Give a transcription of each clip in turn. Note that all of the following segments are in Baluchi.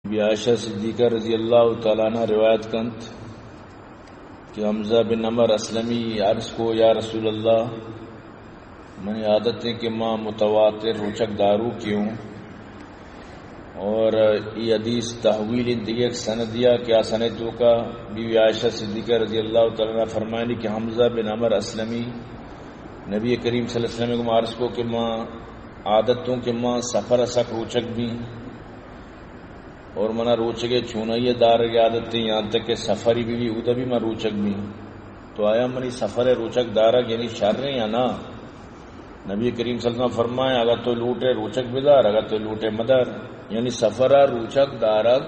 بی عائشہ صدیقہ رضی اللہ تعالی عنہ روایت کنت کہ حمزہ بن عمر اسلمی عرض کو، یا رسول اللہ، منی عادت ہے کہ ما متواتر روچک دارو کیوں، اور یہ حدیث تحویل دیگه یک سندیا کہ آ سند توکا بی بی عائشہ صدیقہ رضی اللہ تعالی عنہ فرمائنی کہ حمزہ بن عمر اسلمی نبی کریم صلی اللہ علیہ وسلم کو عرض کو کہ ما عادت ہوں کہ ما سفر سک روچک بھی، اور منا روچگے چونائی دارگ عادت ہے، یہاں تک کہ سفری بھی، بھی اودا بھی ما روچک بھی۔ تو آیا منی سفر روچک دارگ یعنی شر ہے یا نا؟ نبی کریم صلی اللہ علیہ وسلم فرمائے، اگر تو لوٹے روچک بدار، اگر تو لوٹے مدار۔ یعنی سفر روچک دارگ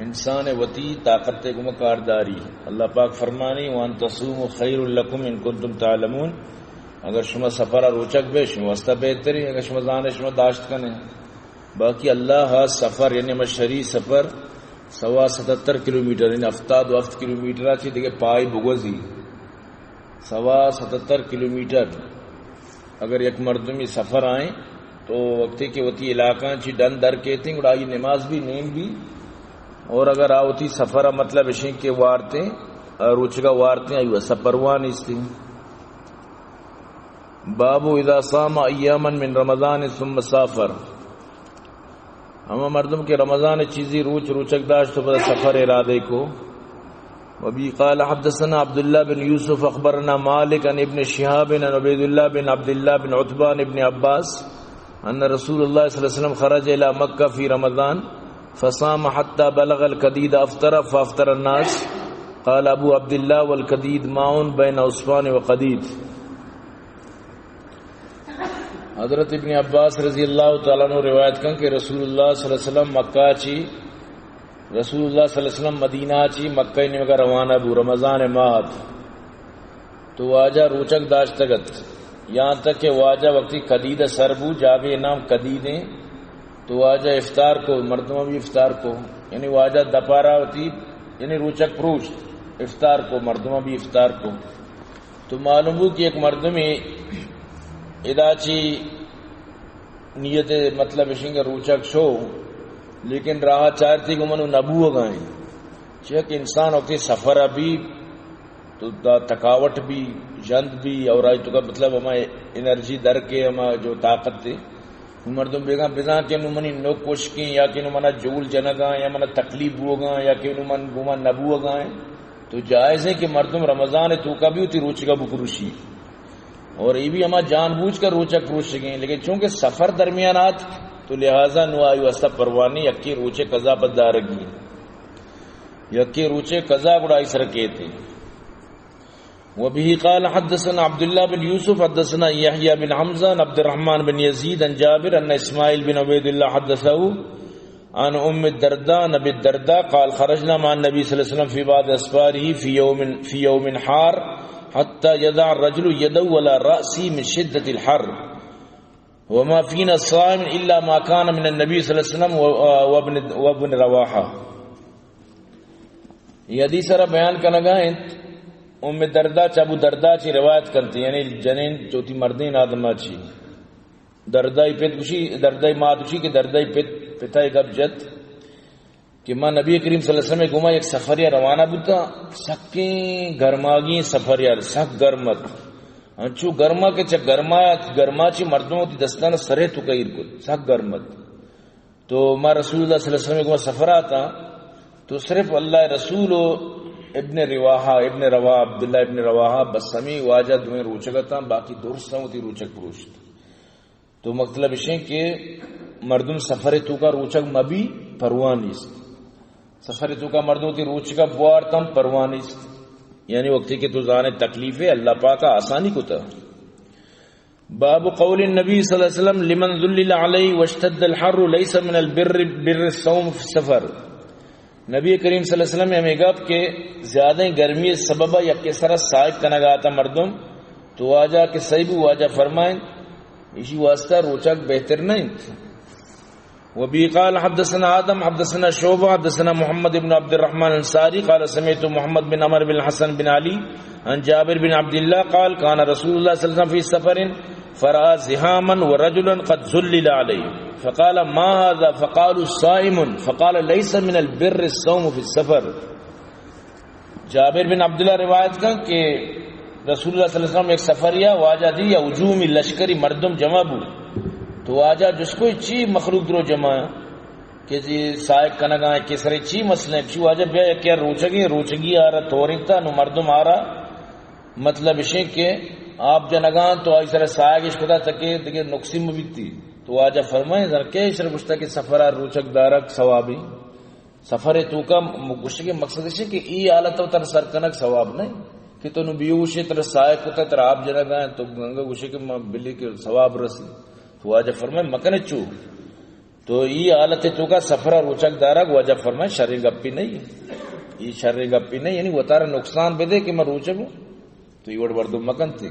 انسان وتی طاقت گم کارداری۔ اللہ پاک فرمانی، وان تصوموا خیر لکم ان کنتم تعلمون، اگر شما سفر روچک بے شما واسطہ بہتری، اگر شما زانے شما داشت کنے۔ باقی اللہ سفر، یعنی ہمیں شری سفر سوا ستتر کلومیٹر، یعنی ہفتاد و ہفت کلومیٹر چی دیگه پای بگوزی۔ سوا ستتر کلومیٹر اگر یک مردمی سفر آئیں تو وقتی کہ وتی علاقہ چی ڈن در کیتیں، گڑا آئی نماز بھی، نیم بھی، اور اگر آ وتی سفر مطلب اشیں کہ وارتیں، روچگا وارتیں، آئی واسطہ پرواہ نیستی۔ باب اذا صام ایاما من رمضان ثم سافر۔ ہما مردم کہ رمضان چیزی روچ روچک داشت و پدا سفر ارادے کو۔ وبه قال حدثنا عبد الله بن يوسف أخبرنا مالك عن ابن شهاب عن عبيد الله بن عبد الله بن عتبة عن ابن عباس أن رسول الله صلى الله عليه وسلم خرج إلى مكة في رمضان فصام حتى بلغ الكديد أفطر فأفطر الناس۔ قال أبو عبد الله: والكديد ماء بين عصفان وقديد۔ حضرت ابن عباس رضی اللہ تعالی عنہ روایت کن کہ رسول اللہ صلی اللہ علیہ وسلم مکہ چی، رسول اللہ صلی اللہ علیہ وسلم مدینہ چی مکہ نیمگا روانہ بو، رمضان ماہ ات۔ تو واجہ روچک داشتگت، یہاں تک کہ واجہ وقتی کدید سر بو، جاگے نام کدیدیں، تو واجہ افطار کو، مردم بھی افطار کو، یعنی واجہ دپارا وتی، یعنی روچک پروشت، افطار کو، مردم بھی افطار کو۔ تو معلوم ہو کہ یک مردمے ادا چی نیت مطلب اشیں کہ روچک شو، لیکن راہ چارتی کہ منو نبوگائیں۔ چیا کہ انسان وقتی سفر ابھی تو دا تھکاوٹ بھی، ژند بھی، اور آئی توکا مطلب ہما انرجی در کے ہما جو طاقت دے، نو مردم بیگاں بزاں کہ نو منی نک ہشکیں یا کہ نو منا جول جنگاں یا منا تکلیف بوگاں یا کہ نو من گوما نبوگاں۔ تو جائز ہے کہ مردم رمضان توکا بھی وتی روچگا بپروشی، اور یہ بھی ہما جان بوجھ کر روچگ پروشگیں، لیکن چونکہ سفر درمیان آت تو لہذا نو آئی واسطہ پروانی یکی روچے قضا پر دارگی، یکی روچے قضا گڑا آئی سر کیتے۔ وبه قال حدثنا عبد الله بن يوسف حدثنا يحيى بن حمزة عن عبد الرحمن بن يزيد عن جابر أن إسماعيل بن عبيد الله حدثه عن أم الدرداء عن أبي الدرداء قال: خرجنا مع النبي صلى الله عليه وسلم في بعض أسفاره في يوم، في يوم حار حتى يضع الرجل يده على رأسه من شدة الحر وما فينا صائم إلا ما كان من النبي صلى الله عليه وسلم و-، وابن، وابن رواحة۔ یہ حدیث را بیان کنگا انت، ام دردا چہ ابو دردا چی روایت کنت، یعنی جنین چوتی مردین آدما چی۔ دردائی پت گوشی، دردائی مات گوشی کہ دردائی پت، پتائی گپ جت کہ ما نبی کریم صلی اللہ علیہ وسلم گوما یک سفریا روانہ بوتا، سکیں گرماگیں سفریا، سک گرمت۔ انچو گرما کہ چہ گرما، گرما چی مردم وتی دستان سرے تو کئیر کت، سک گرمت۔ تو ما رسول اللہ صلی اللہ علیہ وسلم گوما سفر آتا، تو صرف اللہ رسول و ابن رواحہ، ابن رواحہ، عبداللہ ابن رواحہ، بس ہمیں واجہ دوئیں روچگ اتاں، باقی درستاں وتی روچگ پروشت۔ تو مطلب اشیں کہ مردم سفر توکا روچگ مبی پرواہ نیست۔ سفر توکا مردم وتی روچگا بوارتم پرواہ نیست۔ یعنی وقتی کہ تو زانے تکلیف ہے، اللہ پاکا آسانی کتا۔ باب قول النبي صلى الله عليه وسلم: لمن ظلل عليه واشتد الحر ليس من البر بر الصوم في السفر۔ نبی کریم صلی اللہ علیہ وسلم ہمیں گپ کہ زیادہ گرمی سبب یک سر سائق کنگا آتا مردم، تو واجہ کہ صحیح بو، واجہ فرمائیں، اسی واسطہ روچگ بہتر نہیں۔ وبه قال حدثنا آدم حدثنا شعبة حدثنا محمد بن عبد الرحمن الأنصاري قال سمعت محمد بن عمرو بن الحسن بن علي عن جابر بن عبد الله قال كان رسول الله صلى الله عليه وسلم في سفر فرأى زحاما ورجلا قد ظلل عليه فقال: ما هذا؟ فقالوا: صائم. فقال: ليس من البر الصوم في السفر. جابر بن عبداللہ روایت کن کہ رسول اللہ صلی اللہ علیہ وسلم یک سفریا واجہ دی، یا ہجومی لشکری مردم جمع بو، تو واجہ جست کو چی مخلوق درو جمع ہے؟ کہ جی سائق کنگا ہے، کہ سرے چی مسئلہ ہے؟ چی واجہ بیا کہ روچگی، روچگی آرا تورنتا نو مردم آرا مطلب اشیں کہ آپ جنگان تو آئی سر سائگش کتا تکے دگہ نقصی مبیتی۔ تو واجہ فرمائیں، زر کے اشر گشتا کہ سفر روچگ دارگ ثوابی۔ سفر توکا م-، گشگ مقصد اشیں کہ ای حالت و تر سر کنگ ثواب نہیں کہ تو نو بیوشے تر سائگ کتا تر آپ جنگان تو گنگا گشے کہ ما بلی کہ ثواب رسی۔ تو واجہ فرمائیں مکن چو۔ تو ای حالت توکا سفر روچگ دارگ واجہ فرمائیں شریں گپی نہیں۔ ای شریں گپی نہیں، یعنی وتارا نقصان بدے کہ ما روچگوں۔ تو ای وڑ مردم مکنتی۔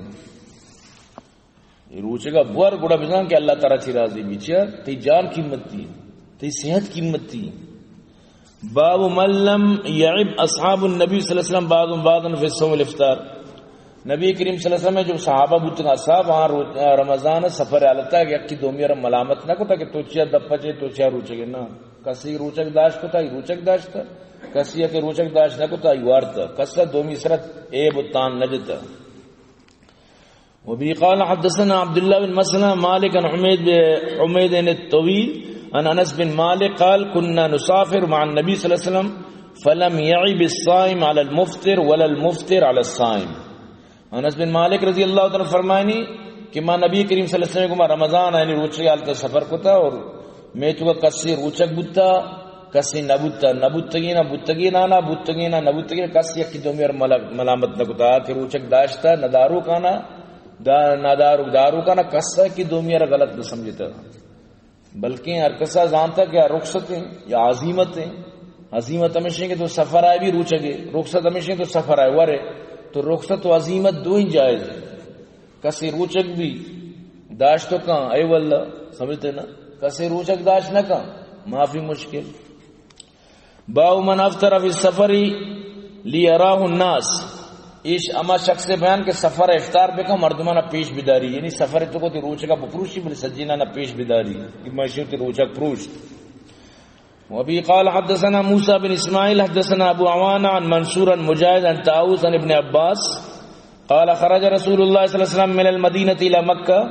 ای روچگا بور گڑا بزان کہ اللہ تعالی چی راضی بی۔ چیا؟ تی جان قیمتی، تی صحت قیمتی۔ باب من لم يعب اصحاب النبي صلى الله عليه وسلم بعضهم بعضا في الصوم والافطار۔ نبی کریم صلی اللہ علیہ وسلم جو صحابہ بوتگا، اصحاب، ہاں رو-، رمضان سفر حالتا یکی دومی را ملامت نہ کتا کہ تو چیا دپا چے، تو چیا روچگے، نہ۔ کسی روچگ داشت کتا، ای روچگ داشتا، کسی کہ روچگ داشت نہ کتا، ای وارتا۔ کسا دومی سرت عیب و تان نہ جتا۔ وبه قال حدثنا عبد الله بن مسلمة مالك عن حميد ب-، حميد الطويل عن أنس بن مالك قال: كنا نسافر مع النبي صلى الله عليه وسلم فلم يعب الصائم على المفطر ولا المفطر على الصائم. انس بن مالک رضی اللہ تعالی عنہ فرمائنی کہ ما نبی کریم صلی اللہ علیہ وسلم گوما رمضان آنی روچے حالت سفر کتا اور میں تو کسی روچک بوتا، کسی نبوتا، نبوتگینا، بوتگینا، نہ بوتگینا، نبوتگینا، کسی یکی دومی اور ملا-، ملامت نہ کتا کہ روچک داشتا، ندارو کانا، دا-، ندارو، دارو کانا، کسا کی دومی اور غلط نہ سمجھتا۔ بلکیں ہر کسا زانتا کہ آ رخصت ہیں یا عزیمت ہیں۔ عزیمت ہمیشیں کہ تو سفر آئے بھی روچگے، رخصت ہمیشیں تو سفر آئے ورے۔ تو رخصت و عزیمت دوئیں جائز ہیں۔ کسی روچگ بھی داشت تو کن، اے واللہ، سمجھتے نا؟ کسی روچگ داشت نہ کن، معافی مشکل۔ باب من افطر فی السفر لیراه الناس۔ ایش اما شخص بیان کہ سفر افطار بکن مردمانا پیش بداری، یعنی سفر تو کو تی روچگا بپروشی بل سجینا نہ پیش بداری کہ میں شو تی روچگ پروشت۔ وبه قال حدثنا موسى بن إسماعيل حدثنا أبو عوانة عن منصور عن مجاهد عن طاووس عن ابن عباس قال: خرج رسول الله صلى الله عليه وسلم من المدينة إلى مكة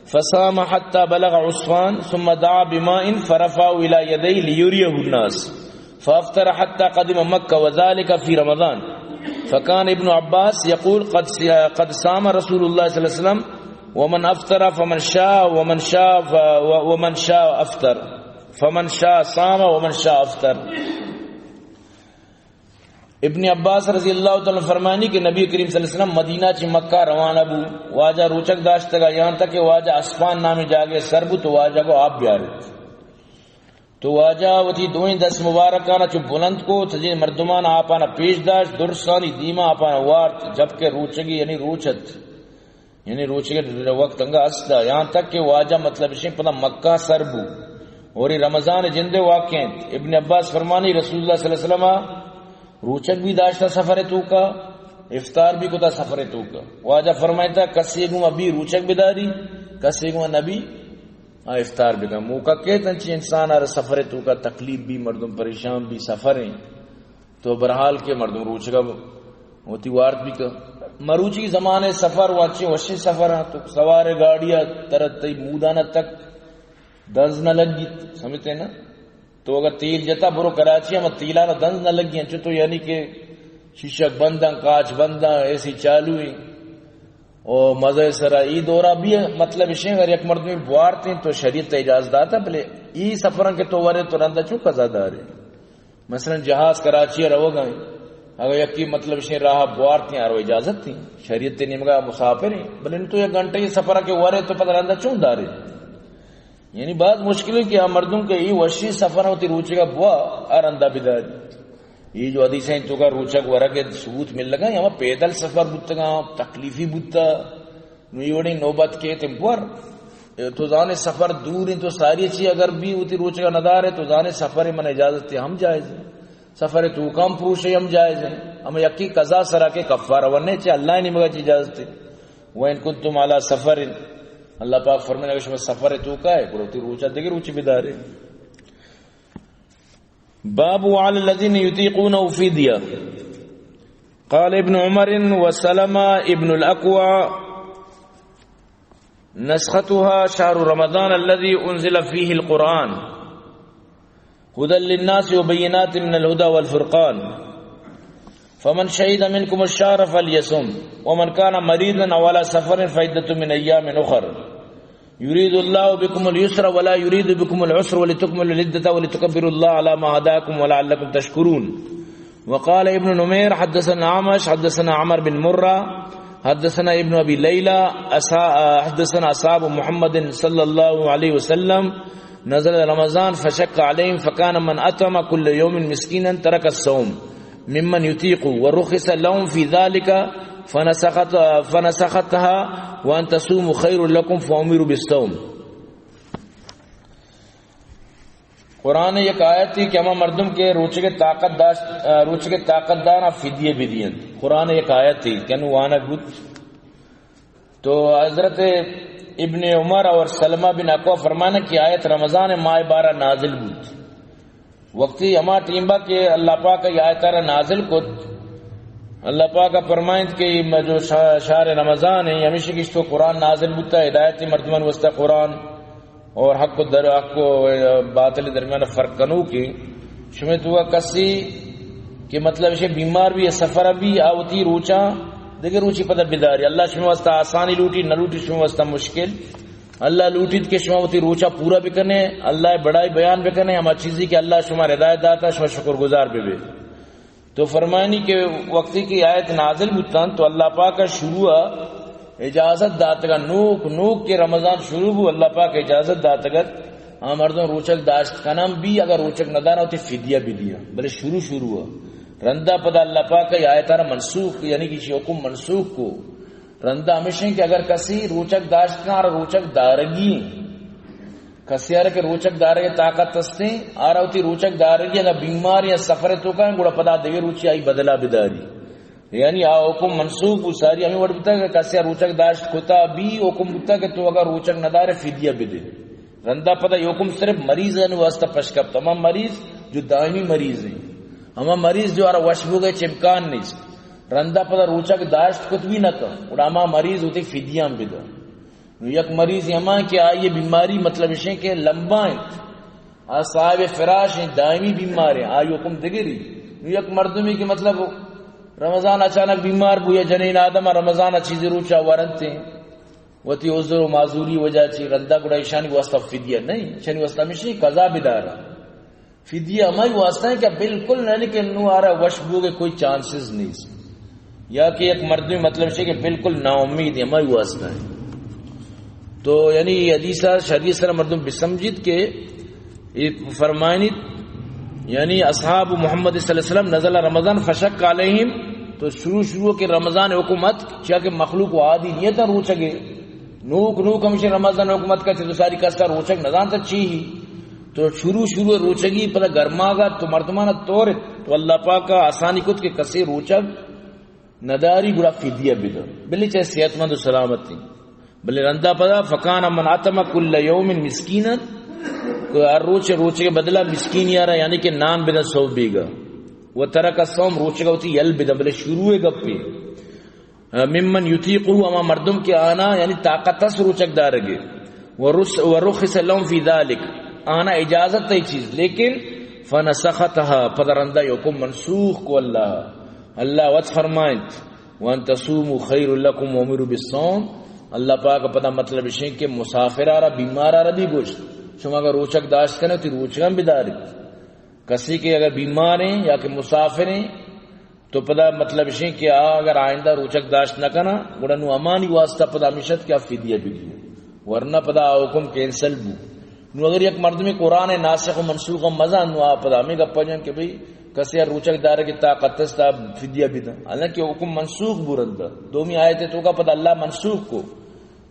فصام حتى بلغ عسفان ثم دعا بماء فرفعه إلى يديه ليريه الناس فأفطر حتى قدم مكة وذلك في رمضان. فكان ابن عباس يقول: قد س-، قد صام رسول الله صلى الله عليه وسلم ومن أفطر فمن شاء ومن شاء ف-، و-، ومن شاء أفطر، فمن شاء صام ومن شاء أفطر. ابن عباس رضی اللہ تعالی عنہ فرمانی کہ نبی کریم صلی اللہ علیہ وسلم مدینہ چی مکہ روانہ بو، واجہ روچک داشتگا، یہاں تک کہ واجہ اسفان نامی جاگے سر بو تو واجہ کو آپ بیارت۔ تو واجہ وتی دوئیں دست مبارکانا چو بلند کو، تجین مردمان آپانا پیش داشت، درسانی دیما آپانا وارت، جبکہ روچگی یعنی روچت۔ یعنی روچگے وقت انگا استا، یہاں تک کہ واجہ مطلب اشیں پدا مکہ سر بو۔ اور یہ رمضان جندے واقع ہیں۔ ابن عباس فرمانی رسول اللہ صلی اللہ علیہ وسلم روچگ بھی داشتا سفر توکا، افطار بھی کتا سفر توکا۔ واجہ فرمائتا کسی گوں ابھی روچگ بداری، کسی گوں نبی آ افطار بکن۔ موقع کیت انچی انسان آر سفر توکا تکلیف بھی، مردم پریشان بھی، سفر ہیں۔ تو برحال کے مردم روچگا وتی وارت بھی کن۔ مروچی زمانے سفر و انچی وشی سفر ہیں، تو سوار گاڑی ترت تی مودانا تک دنز نہ لگیت، سمجھتے ہیں نا؟ تو اگر تیل جتا برو کراچی ہم تیلانا دنز نہ لگی، انچو تو یعنی کہ شیشک بنداں، کاچ بنداں، اے سی چالو ہیں۔ او مزہ سرا ای دورا بھی ہے، مطلب اشیں اگر یک مردمی بوارتیں تو شریعت اجازت داتا، بلے ای سفراں کہ تو ورے تو رندا چون قضا دارے؟ مثلاً جہاز کراچی روگا ہیں، اگر یکی مطلب اشیں راہ بوارتیں آرو اجازت تھی، شریعت نیمگا مسافر ہیں، بلے تو یک گھنٹے سفر کے ورے تو پتہ رندا چون دارے؟ یعنی باز مشکل ہے کہ آ مردم کہ ای وشی سفر ہوتی روچے کا بوا آ رندا بداری۔ یہ جو حدیث ہیں تو کا روچک ورگ ثبوت مل لگا، یا پیدل سفر بوتگا، تکلیفی بوتا، نو یہ وڑی نوبت کے تم پر۔ تو زانے سفر دور ہیں تو ساری چیز اگر بھی ہوتی روچے کا ندار ہے تو زانے سفر من اجازت تے ہم جائز ہے۔ سفر تو کم پروشے ہم جائز ہے۔ ہم یکی قضا سرا کے کفارہ ورنے چے اللہ نے مگا چی اجازت ہے۔ وَإِن كُنتُمْ عَلَى سَفَرٍ اللہ پاک فرمائے، اگر شما سفر توکا ہے، گڑا وتی روچا دگہ روچی بدارے۔ باب وعلى الذين يطيقونه فدية۔ قال ابن عمر وسلمة ابن الأكوع: نسختها شهر رمضان الذي أنزل فيه القرآن هدى للناس وبينات من الهدى والفرقان، فمن شهد منكم الشهر فليصم، ومن كان مريضا أو على سفر فعدة من أيام أخر، يريد الله بكم اليسر ولا يريد بكم العسر ولتكملوا العدة ولتكبروا الله على ما هداكم ولعلكم تشكرون. وقال ابن نمير: حدثنا الأعمش، حدثنا عمرو بن مرة، حدثنا ابن أبي ليلى، أصا-، حدثنا أصحاب محمد صلى الله عليه وسلم، نزل رمضان فشق عليهم فكان من أطعم كل يوم مسكينا ترك الصوم ممن يطيق، ورخص لهم في ذلك فنسخت-، فنسختها، وأن تصوموا خير لكم، فأمروا بالصوم. قرآن یک آیتی کہ ہما مردم کہ روچگ طاقت داشت، روچگ طاقت دارا فدیہ بدینت۔ قرآن یک آیتی کہ انو وانگ بوت۔ تو حضرت ابن عمر اور سلمہ بن اکوع فرمانا کہ آیت رمضان ماہ بارہ نازل بوت۔ وقتی ہما ٹیمبا کہ اللہ پاک یہ آیت را نازل کت، اللہ پاک فرمائنت کہ یہ جو شا-، شہر رمضان ہے، ہمیشہ کہ اس تو قرآن نازل بوتا، ہدایت مردمان واسطہ قرآن اور حق و در-، حق و باطل درمیان فرق کنوکیں۔ شمے تو کسی کہ مطلب شے بیمار بھی، سفر بھی، آ وتی روچا دگہ روچی پدا بداری۔ اللہ شمے واسطہ آسانی لوٹی، نہ لوٹی شمے واسطہ مشکل۔ اللہ لوٹیت کہ شما وتی روچا پورا بکنے، اللہ بڑائی بیان بکنے، ہما چیزی کہ اللہ شما ہدایت داتا، شما شکر گزار ببے۔ تو فرمانی کہ وقتی کہ آیت نازل بوتن تو اللہ پاک شروع اجازت داتگا، نوک نوک کہ رمضان شروع بو، اللہ پاک اجازت داتگت آ مردم روچگ داشت کنن بھی، اگر روچگ ندارا وتی فدیہ بدیا، بلے شروع شروع۔ رندا پدا اللہ پاک یہ آیت را منسوخ، یعنی کہ شی حکم منسوخ کو۔ رندا ہمیشیں کہ اگر کسی روچگ داشت کن، آرا روچگ دارگی، کسی آرا کہ روچگ دارگ طاقت استیں، آرا وتی روچگ دارگی، اگر بیمار یا سفر توکا، گڑا پدا دگہ روچی آئی بدلا بداری۔ یعنی آ حکم منسوخ بو، ساری ہمیں وڑ بوتا کہ کسی روچگ داشت کتا بھی حکم بوتا کہ تو اگر روچگ ندارے فدیہ بدے۔ رندا پدا یہ حکم صرف مریض واسطہ پش کپت۔ ہما مریض جو دائمی مریض ہیں، ہما مریض جو آرا وش بوگے چ امکان نیست، رندا پدا روچگ داشت کت بھی نہ کن، گڑا ہما مریض ہوتے فدیہ ہم بدا۔ نو یک مریض ہما کہ آئی بیماری مطلب اشیں کہ لمبا انت، آ صاحب فراش ہیں، دائمی بیمار ہیں، آئی حکم دگری۔ نو یک مردمی کہ مطلب رمضان اچانک بیمار بو یا جنین آدم رمضان چیزی روچا ورنتے، وتی عذر و معذوری وجہ چی رندا، گڑا ایشانی واسطہ فدیہ نہیں، ایشانی واسطہ ہمیشی قضا بدارا۔ فدیہ ہمائی واسطہ ہے کہ بالکل نہیں کہ نو آرا وش بوگے کوئی چانسز نہیں، یا کہ یک مردمی مطلب شے کہ بالکل نا امید ہے، ہمائی واسطہ ہے۔ تو یعنی یہ حدیث شریعت سر مردم بسمجھت کہ یہ فرمائنی، یعنی اصحاب محمد صلی اللہ علیہ وسلم نزل رمضان فشق علیہم، تو شروع شروع کہ رمضان حکومت چیا کہ مخلوق و عادی نہیں تھا روچگے، نوک نوک ہمیشہ رمضان حکومت کا چھ تو ساری کسا روچگ نہ زانتا چی ہی۔ تو شروع شروع روچگی پدا گرماگا تو مردمان طور تو اللہ پاک آسانی کت کہ کسے روچگ نداری گڑا فدیہ بدن، بلے چاہے صحت مند و سلامت ہیں۔ بلے رندا پدا فکان من اتم کل یوم مسکینا، کہ ہر روچ روچ کے بدلہ مسکین یارا، یعنی کہ نان بدن سو بیگا، و ترک الصوم، روچگا ہوتی یل بدن، بلے شروع گپی ممن یطیقہ، ہما مردم کہ آنا یعنی طاقت اس روچگ دارگے، و رس-، و رخص لهم فی ذلک، آنا اجازت ہے چیز، لیکن فنسختها، پدا رندا یہ حکم منسوخ کو اللہ۔ اللہ وت فرمائنت، وان تصوموا خیر لکم وامروا بالصوم، اللہ پاک پدا مطلب اشیں کہ مسافر آرا، بیمار آرا بھی گوشت، شما اگر روچگ داشت کنے تو روچگاں بداری۔ کسی کہ اگر بیمار ہیں یا کہ مسافر ہیں، تو پدا مطلب اشیں کہ آ اگر آئندہ روچگ داشت نہ کنا، گڑا نو امانی واسطہ پدا ہمیشت کہ آ فدیہ بگی۔ ورنہ پدا آ حکم کینسل بو۔ نو اگر یک مردمی قرآن ناسخ و منسوخ ہم مزان، نو آ پدا ہمیں گپا جن کہ بھئی کسی روچگ دارے کہ طاقت است، آ فدیہ بدن۔ حالانکہ حکم منسوخ بو رندا۔ دومی آیت توکا پدا اللہ منسوخ کو۔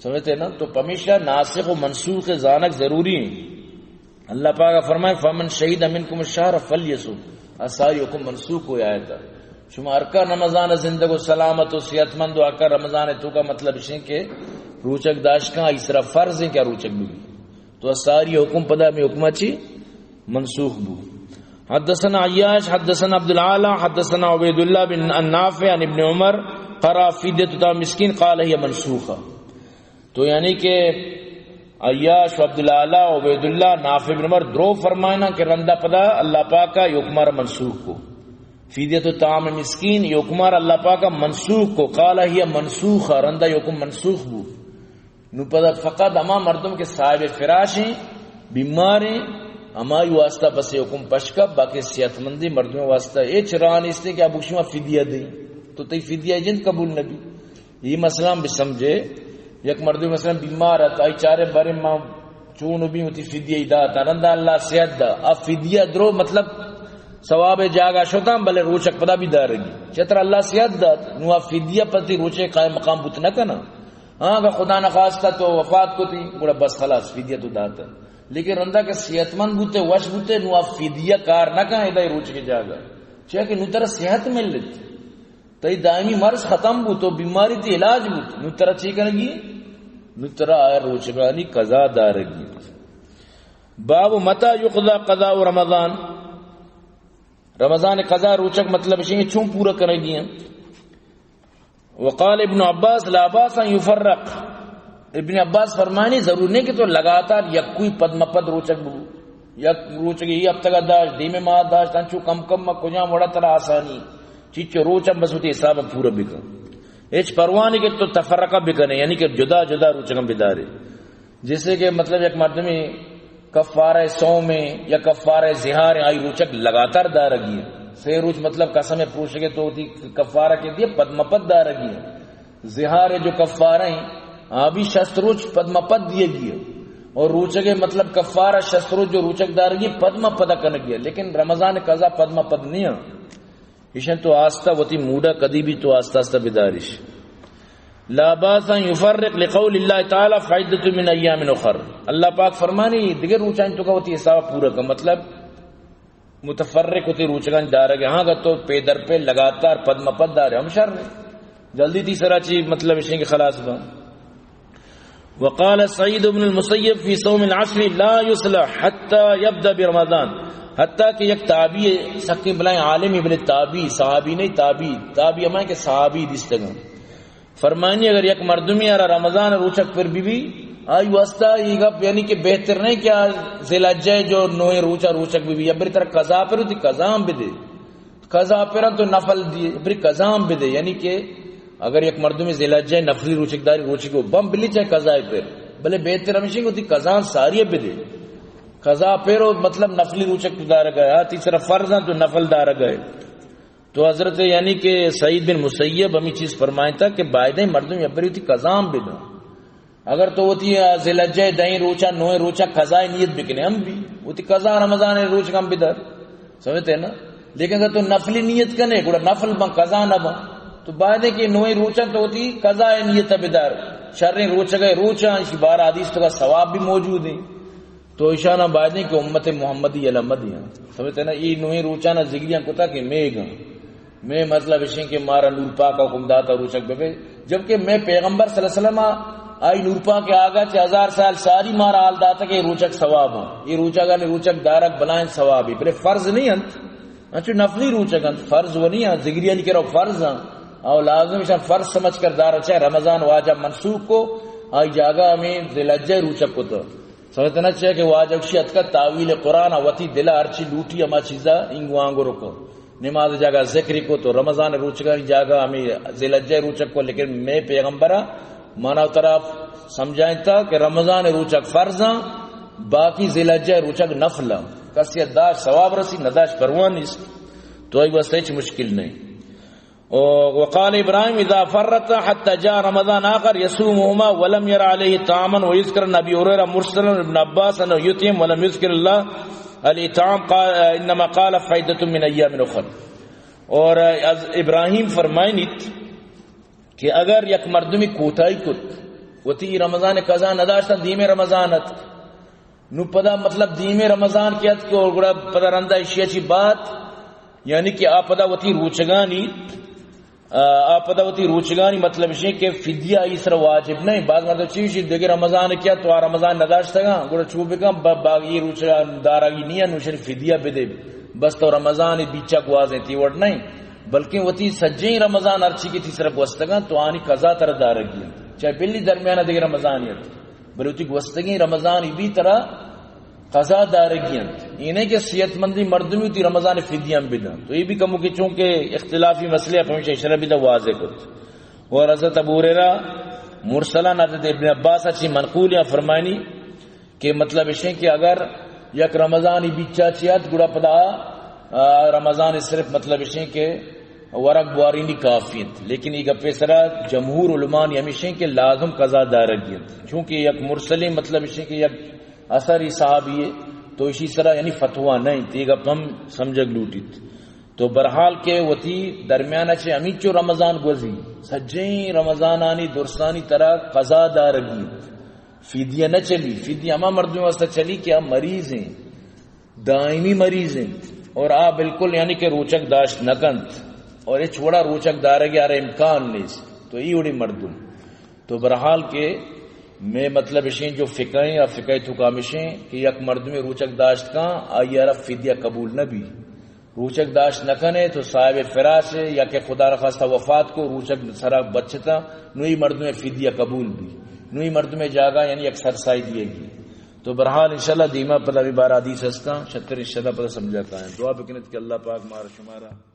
سمجھتے نا؟ تو پمیشا ناسخ و منسوخ زانگ ضروری ہیں۔ اللہ پاک فرمائے، فمن شہد منکم الشہر فلیصم۔ آ ساری حکم منسوخ ہو آیت۔ شما ہر کا رمضان زندگ و سلامت و صحت مند و ہر کا رمضان توکا مطلب اشیں کہ روچگ داشت کن، آئی سرا فرض ہیں کہ روچگ بی۔ تو ساری حکم پدا میں حکمہ چی منسوخ بو۔ حدثنا عیاش، حدثنا عبد الاعلی، حدثنا عبید اللہ بن النافع عن ابن عمر قرأ فدیۃ طعام مسکین، قال هي منسوخة۔ تو یعنی کہ عیاش و عبد الاعلی و عبید اللہ، نافع بن عمر درو فرمائنا کہ رندا پدا اللہ پاکا حکمہ را منسوخ کو۔ فدیۃ طعام مسکین، حکمہ را اللہ پاکا منسوخ کو۔ قال هي منسوخة، رندا حکم منسوخ بو۔ نو پدا فقط ہما مردم کہ صاحب فراش ہیں، بیمار ہیں، ہمائی واسطہ بس حکم پشکا، باقی صحت مندی مردم واسطہ ہچ راہ نیست کہ اب شما فدیہ دیں، تو تئی فدیہ جند قبول نبی۔ یہ مسئلہ ہم بسمجھے، یک مردم مثلاً بیمار ہے، تو آئی چارے بارے ما چون بھی ہوتی فدیہ ہی داتا، رندا اللہ صحت دا، اب فدیہ درو مطلب ثواب جاگا شتاں، بلے روچک پدا بھی دارگی۔ چتر اللہ صحت دات، نو اب فدیہ پتی روچے قائم مقام بوت نہ کنا۔ ہاں، اگر خدا نخواستہ تو وفات کو تھی، گڑا بس خلاص، فدیہ تو داتا۔ لیکن رندا کہ صحت مند بوتے، وش بوتے، نو اب فدیہ کار نہ کن، ادا روچ کے جاگا۔ چیا کہ نو ترا صحت مل لیت۔ تئی دائمی مرض ختم بو، تو بیماری تی علاج بو، نو ترا چی کنگی؟ نو ترا آ روچگانی قضا دارگی۔ باب متى يقضى قضاء رمضان، رمضان قضا روچگ مطلب اشیں کہ چون پورا کنگی ہیں۔ وقال ابن عباس: لا باس ان يفرق۔ ابن عباس فرمانی، ضرور نہیں کہ تو لگاتار یکوئی پد مپد روچگ بو، یک روچگ یہ ہفتگا داشت، دیمے ماہ داشت، انچو کم کم ما کجام وڑا ترا آسانی، چیچو روچ ہم بس وتی حساب پورا بکن۔ ہچ پرواہ نہیں کہ تو تفرقہ بکنے، یعنی کہ جدا جدا روچگاں بدارے۔ جیسے کہ مطلب یک مردمی کفارہ صوم ہے یا کفارہ ظہار ہے، آئی روچگ لگاتار دارگی ہے۔ سے روچ مطلب قسم پروشگے تو وتی کفارہ کے دیے پد مپد دارگی ہے۔ ظہار جو کفارہ ہیں، آ بھی شست روچ پد مپد دیے گی ہے۔ اور روچگے مطلب کفارہ شست روچ جو روچگ دارگی پد مپد کنگی ہے، لیکن رمضان قضا پد مپد نہیں ہے۔ ایشاں تو آستہ وتی موڈا کدی بھی تو آستہ آستہ بدارش۔ لا باس ان يفرق لقول الله تعالى فعدة من ايام اخر۔ اللہ پاک فرمانی، دیگر روچاں تو کا وتی حساب پورا کا، مطلب متفرق وتی روچگاں دارگ۔ ہاں، اگر تو پے در پے لگاتار پد مپد دارے، ہم شر ہے۔ جلدی تی سرا چی مطلب اشیں کہ خلاص با۔ وقال سعيد بن المسيب في صوم العشر: لا يصلح حتى يبدأ برمضان۔ حتیٰ کہ یک تابعی، سکیں بلائیں عالمی، بلے تابعی، صحابی نہیں، تابعی، تابعی ہمائیں کہ صحابی دیستگاں۔ فرمانی، اگر یک مردمی آرا رمضان روچک پر بی بی، آئی واسطہ یہ گپ یعنی کہ بہتر نہیں کہ آ ذی الحجہ جو نویں روچا روچک بی بی، یا بری طرح قضا پر ہوتی، قضا ہم بدے۔ قضا پرن تو نفل دیے، بری قضا ہم بدے، یعنی کہ اگر یک مردمی ذی الحجہ نفلی روچک داری، روچک کو بم بلی چاہے قضا پر، بلے بہتر ہمیشہ کہ وتی قضا ساری بدے۔ قضا پر ہو، مطلب نفلی روچک دارگا ہے، تیسرا فرض ہیں تو نفل دارگا ہے۔ تو حضرت یعنی کہ سعید بن مسیب ہمیں چیز فرمائیں تھا کہ بایدیں مردم یا بری وتی قضا ہم بدن۔ اگر تو وتی ذی الحجہ دہیں روچا، نویں روچا قضائے نیت بکنے، ہم بھی وتی قضا رمضان روچ ہم بدار، سمجھتے ہیں نا؟ لیکن اگر تو نفلی نیت کنے، گڑا نفل بن، قضا نہ بن۔ تو باید ہے کہ نویں روچا تو وتی قضائے نیت بدار۔ شریں روچ گئے روچا، اسی بار حدیث تو کا ثواب بھی موجود ہیں۔ تو ایشانا باید ہیں کہ امت محمدی علامت ہیں، سمجھتے ہیں نا؟ یہ نویں روچانا ذکریاں کتا کہ میگا میں مطلب اشیں کہ مارا نور پاک حکم داتا روچک ببے، جبکہ میں پیغمبر صلی اللہ علیہ وسلم آئی نور پاک آگا چہ ہزار سال ساری مارا حال داتا کہ روچک ثواب ہوں، یہ روچک آنے روچک دارک بلائیں ثوابی، بلے فرض نہیں انت، انچو نفلی روچک انت، فرض و نہیں انت، ذکریانی کرو فرض ہیں، او لازم اشان فرض سمجھ کر دارا، چاہے رمضان واجہ منسوخ کو، آئی جاگہ ہمیں ذی الحجہ روچک کو تو سمجھتے نا چے کہ واجہ گوشی اتکا تاویل قرآن ء وتی دل ء ہرچی لوٹی ہما چیزا اینگو آنگو رکو۔ نماز جاگہ ذکر کو تو رمضان روچگانی جاگہ ہمیں ذی الحجہ روچک کو، لیکن میں پیغمبر مانا طرف سمجھائیں تا کہ رمضان روچک فرض ہیں، باقی ذی الحجہ روچک نفل ہیں۔ کسی داش ثواب رسی، نداش پرواہ نیست، تو ای واسطے ہچ مشکل نہیں۔ وقال إبراهيم: إذا فرط حتى جاء رمضان آخر يصومهما ولم ير عليه طعاما، ويذكر عن أبي هريرة مرسلا ابن عباس أنه يطعم ولم يذكر الله الإطعام، قال: إنما قال فعدة من أيام أخر۔ اور از ابراہیم فرمائنیت کہ اگر یک مردمی کوتاہی کت، وتی رمضان قضا نداشتن، دیمے رمضان ات، نو پدا مطلب دیمے رمضان کہ اتک اور گڑا پدا رندا اشیا چی بات، یعنی کہ آ پدا وتی روچگانی آ، آ پدا وتی روچگانی مطلب اشیں کہ فدیہ ای سر واجب نہیں۔ بعض مردم چی اشی دگہ رمضان کیا تو آ رمضان نداشتگاں، گڑا چو بکن، ب-، باقی روچگان دارگی نہیں، نوشن فدیہ بدے۔ بس تو رمضان بیچا گوازیں تی وڑ نہیں، بلکہ وتی سجیں رمضان ہرچی کہ تی سر گوستگاں تو آنی قضا تر دارگی انت۔ چاہے بلی درمیان دگہ رمضان ات، بلے وتی گوستگیں رمضان بھی ترا قضا دارگی انت۔ اے نہ کہ صحت مندیں مردمی وتی رمضان فدیہ ہم بدنت۔ تو اے بھی کمو کہ چونکہ اختلافی مسئلہ، پمیشا اشرا بھی دا واضح کت۔ اور حضرت ابو ہریرہ مرسلاً حضرت ابن عباس اچی منقول یا فرمانی کہ مطلب اشیں کہ اگر یک رمضانی بیچا چیات گڑا پدا، آ، رمضان صرف مطلب اشیں کہ ورگ بوارینی کافی انت، لیکن اے گپے سرا جمہور علمانی ہمیشیں کہ لازم قضا دارگی انت، چونکہ یک مرسلیں مطلب اشیں کہ یک اثر صحابی ہے، تو اشی سرا یعنی فتویٰ نہ انت، اے گپ ہم سمجھگ لوٹیت۔ تو برحال کہ وتی درمیان چہ ہمیچو رمضان گوزی، سجیں رمضانانی درسانی ترا قضا دارگی انت، فدیہ نہ چلی۔ فدیہ ہما مردم واسطہ چلی کہ آ مریض ہیں، دائمی مریض انت اور آ بالکل یعنی کہ روچگ داشت نہ کنت اور ہچ وڑا روچگ دارگ آرا امکان نیست، تو ای وڑی مردم۔ تو برحال کہ میں مطلب اشیں جو فقہ ہیں یا فقہ تو کامشیں کہ یک مردم روچگ داشت کن، آئی آرا فدیہ قبول نہ بی۔ روچگ داشت نہ کنے تو صاحب فراش ہے یا کہ خدا نخواستہ وفات کو، روچگ سرا بچتا، نوئی مردم فدیہ قبول بی، نوئی مردم جاگا یعنی یک سرسائی دیے گی۔ تو برحال انشاءاللہ دیما پدا بھی بار حدیث ہستاں، شتر انشاءاللہ پدا سمجھا کائیں۔ دعا بکنت کہ اللہ پاک مار شمارا